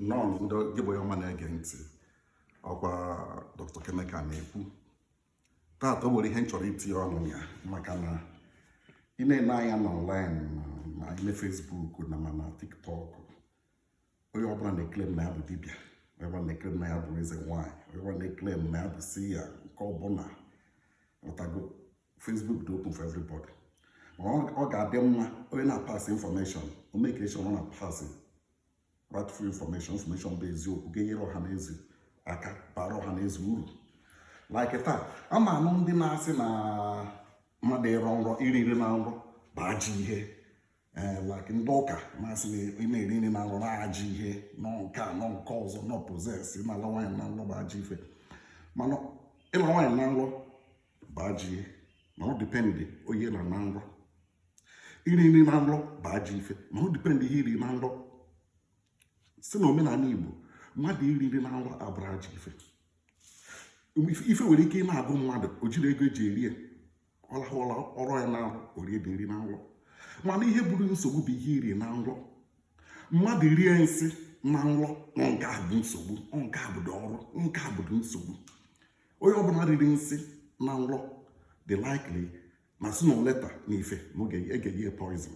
Nnọọ, ndị gị bụ onye ọma na-ege ntị. Ọkwa Dr. Kemeka na-ekwu. Taata, o nwere ihe m chọrọ itinye ọnụ ya, maka na ị na-ene anya na online, na ime Facebook na ma na TikTok, onye ọbụla na-eclaim na ya bụ dibịa, onye ọbụla na-eclaim na ya bụ eze nwaanyị, onye ọbụla na-eclaim na ya bụ seer. Nke ọbụla ọtago, Facebook dị open for everybody, ma ọ ga-adị mma onye na-pass information, o make sure ọ na-pass rightful information, information bụ eziokwu, ga-enyere ọha na eze aka, bara ọha na eze uru. Like taa, ama anụ ndị na-asị na mmadụ ịrọ nrọ, iri nri na nrọ bụ ajọ ihe. Ee, like ndị ụka na-asị na ị na-eri nri na nrọ na ajọ ihe, nọ nke a, nọ nke ọzọ, nọ possess. Na-ala nwaanyị na nrọ bụ ajọ ife. Mana ịla nwaanyị na nrọ bụ ajọ ihe, ma ọ depend onye na na nrọ. Iri nri na nrọ bụ ajọ ife, ma ọ depend ihe iri na nrọ. Si na omenala Igbo, mmadụ iri nri na nrọ abụrụ ajọ ife. Ife nwere ike ị na-agụ mmadụ, o jiri ego eji eri ya, ọ lahụla ọrụ ya na nrọ, o rie dị nri na nrọ. Mana ihe bụrụ nsogbu bụ ihe iri na nrọ. Mmadụ rie nsị na nrọ, nke a bụ nsogbu, nke a bụ ọrụ, nke a bụ nsogbu. Onye ọbụla riri nsị na nrọ dị likely na sooner or later na ife na oge ga-enye poison.